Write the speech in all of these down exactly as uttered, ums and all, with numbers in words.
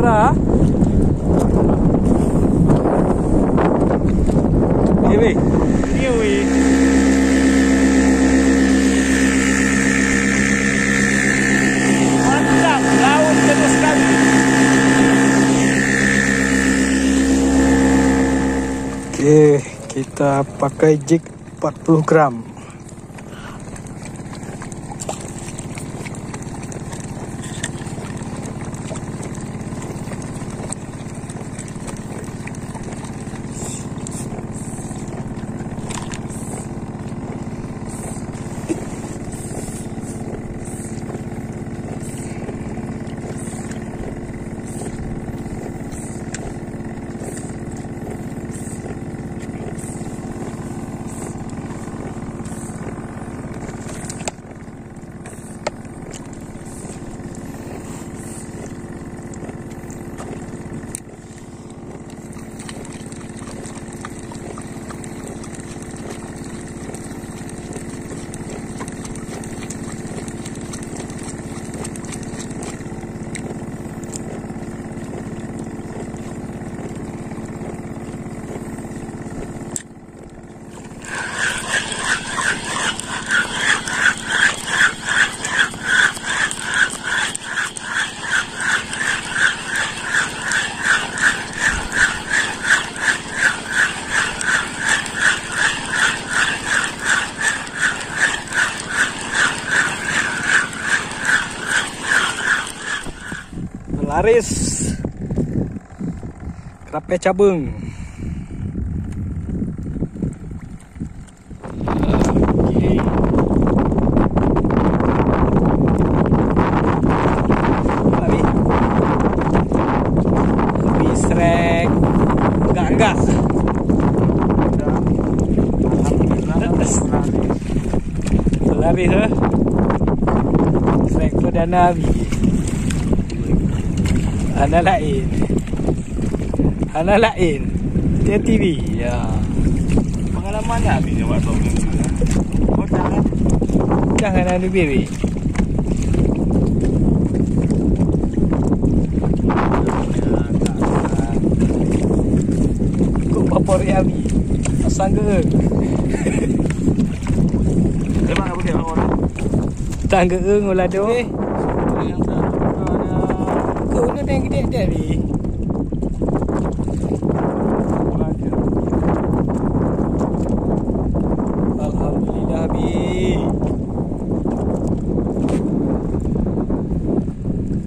Lah. Eh, weh. Ni, weh. Mantap, laut terus kali. Oke, kita pakai jig empat puluh gram. Laris. Kerapèe cabeueng. Oke. Lari. Lari srek. Enggak, enggak. Alhamdulillah, lari. Lari, ha? Srek perdana habis. Hana laén. Hana laén. T T V. Ya. Pengalaman dah habis awak tahu ni. Oh, dah, kan? Dah kan ada bibit. Kok favorit Abi? Pasang ke? Memang apa dia orang? Tang geueung ulah dong. Eh. Kau ni dah gede dah ni. Alhamdulillah, Bi.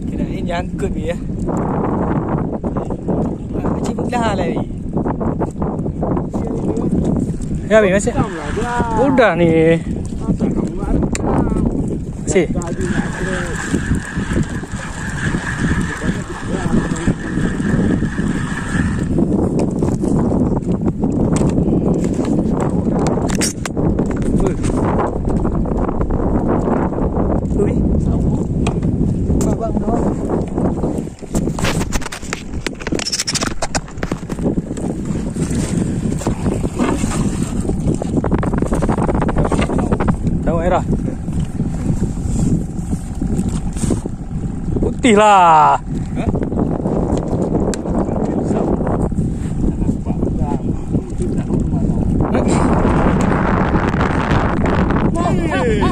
Kirain nyangkut, Bi, ya. Cik mudah lah, Bi. Ya, Bi, masih. Udah ni. Sih. Ui. Abang doang. Daun airah. Putih lah.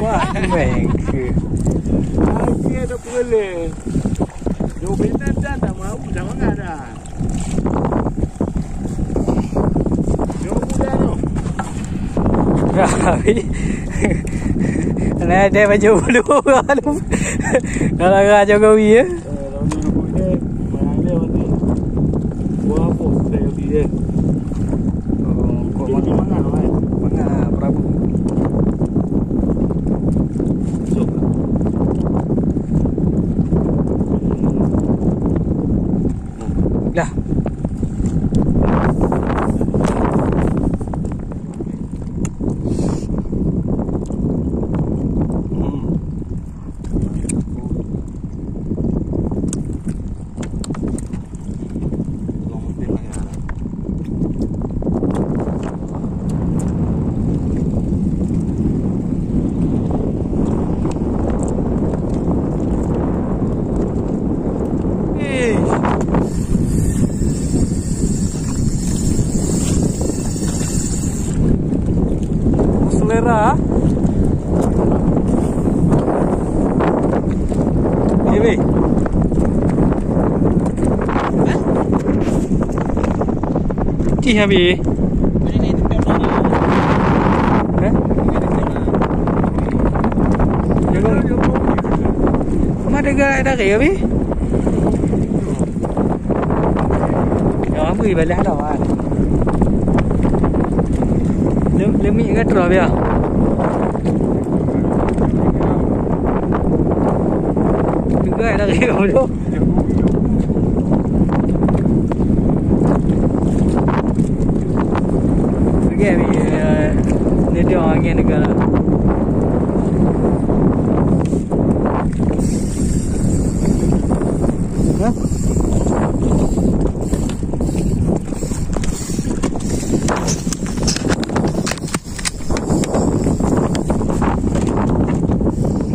Wah, mengke. Boleh. Dua belas dan tak mau, dah mangat dah. Jauh muda tu. Nah, dia baju bulu. Dah lara Jokowi, ya? Eh, lawan Jokowi ni, menang dia berarti. Buat apa? Saya lebih dia. Oh, kok mangat, mangat, kan? Mangat, Prabu. Masuk. Dah. Hmm. Eh. Cih habis. Eh? Mana dekat dari habis? Ya, apa ibadah dah, Wan? Lem-, lemik ke terus, ya? Tegai lagi, bodoh. Tegai, ya. Ni dia angin negara. Ya?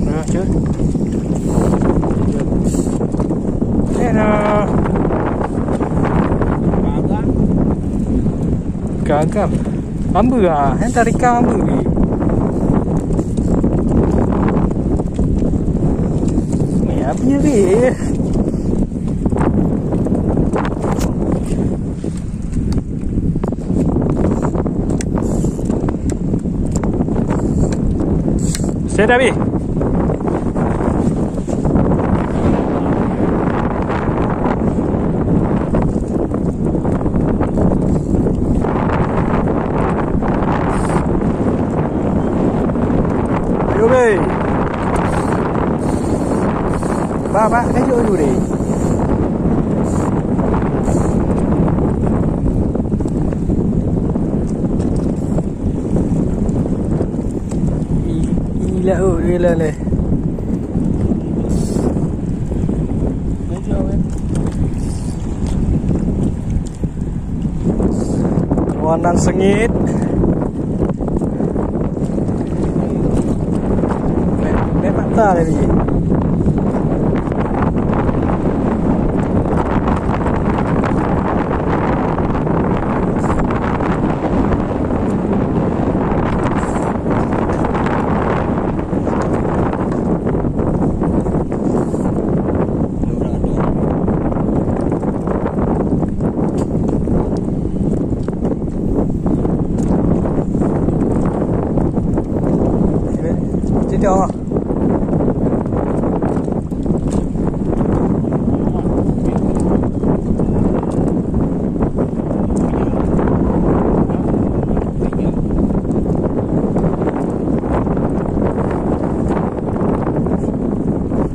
Nah, cuy. Eh, nah. Gagal. Ambu ah, eh, tarikan ambu ni. Ni api ni. Saya dah habis. Ayo, weh. Ba, ba, kayuh deh. Ih, ih, laôt dia lah leh. Ruangan sengit. Bèk, bèk mata lagi. Cicak.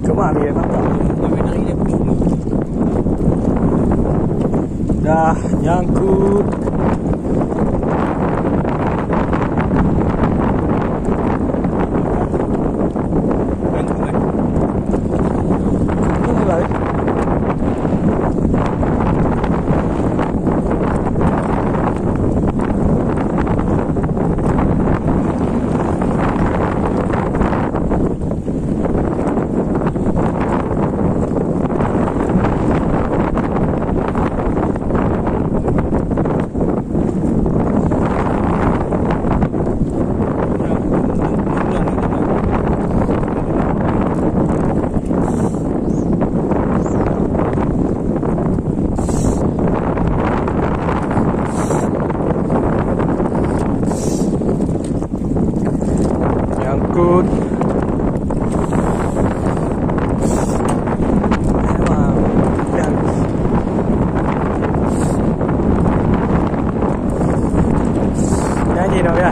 Cuma dia nampak. Dah nyangkut. Nyangkut. Nyanyi dong ya.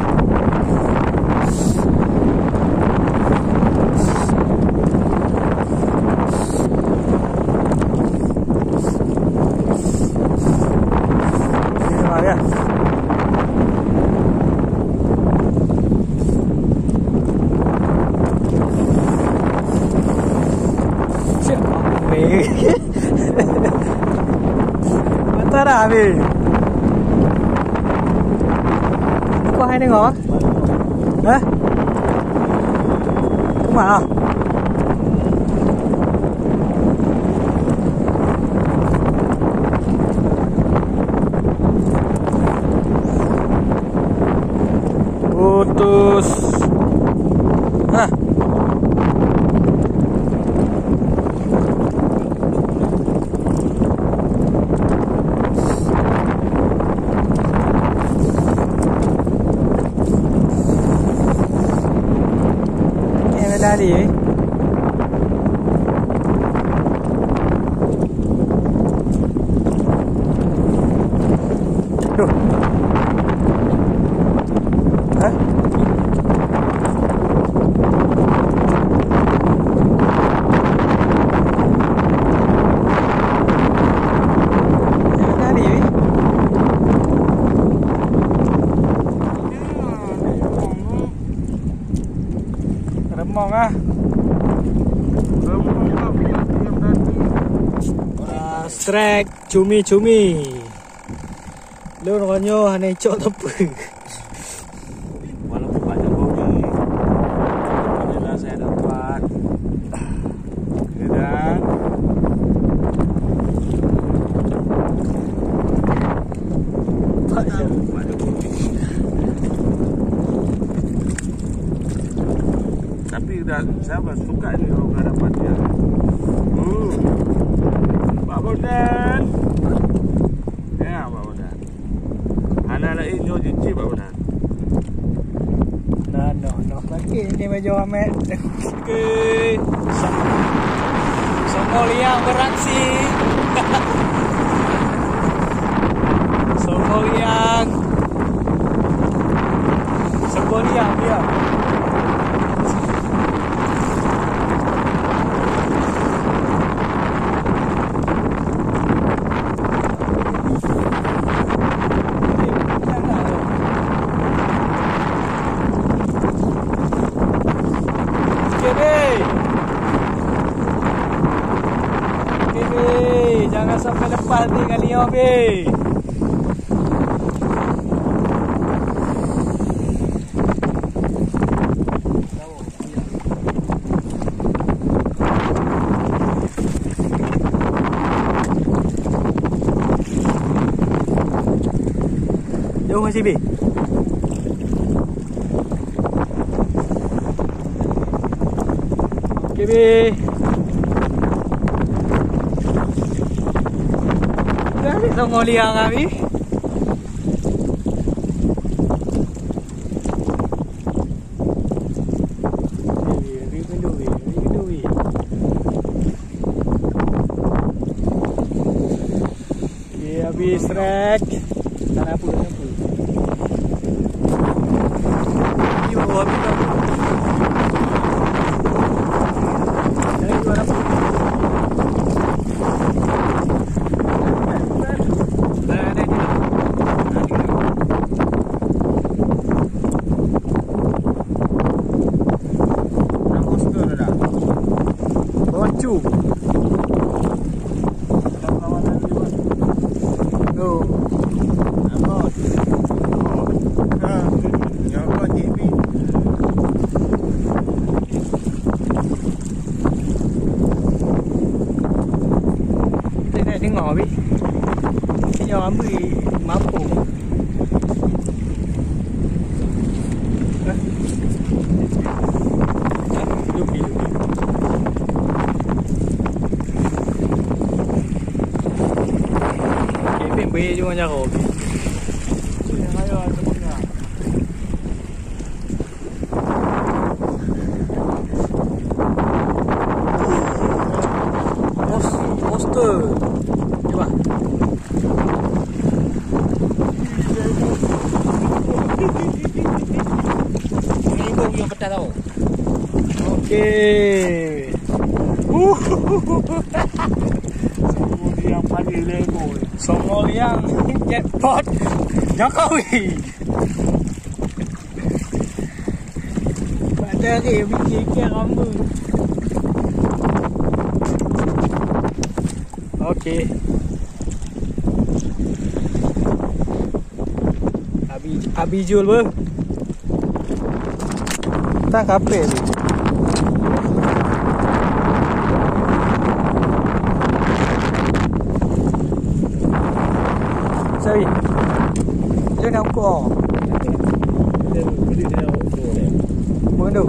Mata dah habis. Kau hai tengok ah. Hah? Kuma ah. Putus. Hah? Ye. Duh. Hah? Jangan lari, weh. Remong ah. Remong ah, biar diam tadi. Wah, strike cumi-cumi. Lôn ngon nyoe hana icok teupeu. Walaupun banyak kopi, inilah saya dapat. Ya kan? Tapi dah, saya suka ni kalau dah dapat dia. Hmm. Pak Bondan. Ya, Pak Bondan. Hana laén nyoe jicit, Pak Bondan. Nah, noh, noh. Sakét ni baju Amat. Okey. Song-, Songoliang beraksi. Songoliang. Songoliang, ya. Okey, Bi. Okey, Bi. Jangan sampai lepas ni kali ni, Bi. Jauh masih, Bi. Okey, Bi. Dah ni sama liang, Bi. Okey, habis, Rek. Tak ada apa, tak ada apa. Ini bawa habis dah. Jangan keluar apa. Dah, dah, dah. Bocor. Tuh. Kita nak dengar, Bi. Kita jangan ambil mampu. Kevin beri cuma jago. Mos-, monster. Cuba. Ini kau yang petang tau. Okey. Yang paling lego. Songoliang jackpot Jokowi. Pada hari fikir-fikir rambut. Okey. Abi, abi Jul beuh. Tang kape ni. Sorry. Dia nak ukur. Bukan tu.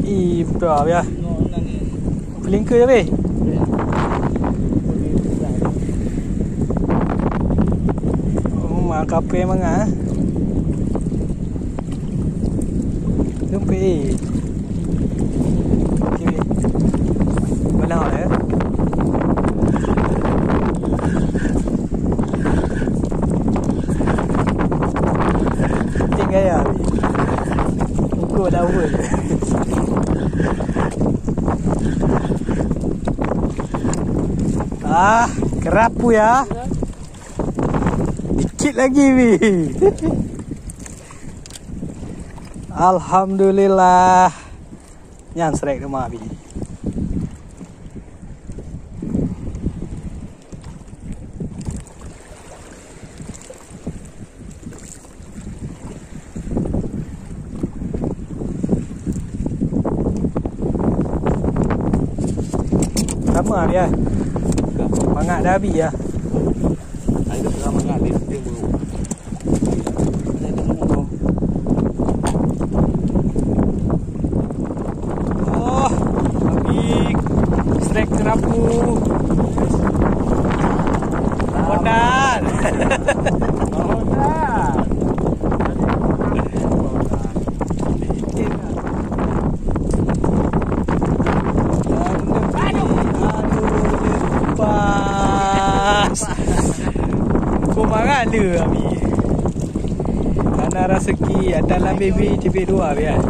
Ih, betul ya. Pelingka je weh. Oh, mak Kape mangat, eh? Lumpik, eh. Okey. Belah, eh. Tinggal ya. Ukur laut. Ah, kerapu ya. Dikit lagi, Bi. Alhamdulillah. Nyan srek teuma, Bi. Sama dia. Mangat dah habis ya. Ada tengah mangat dia, dia buruk. Ada tengah. Oh, habis. Srek kerapu. Bondan. Bondan. Aduh, aduh, lepas. Kau marah le, Abi. Hana raseuki, ada lam bibi cibit dua, biar.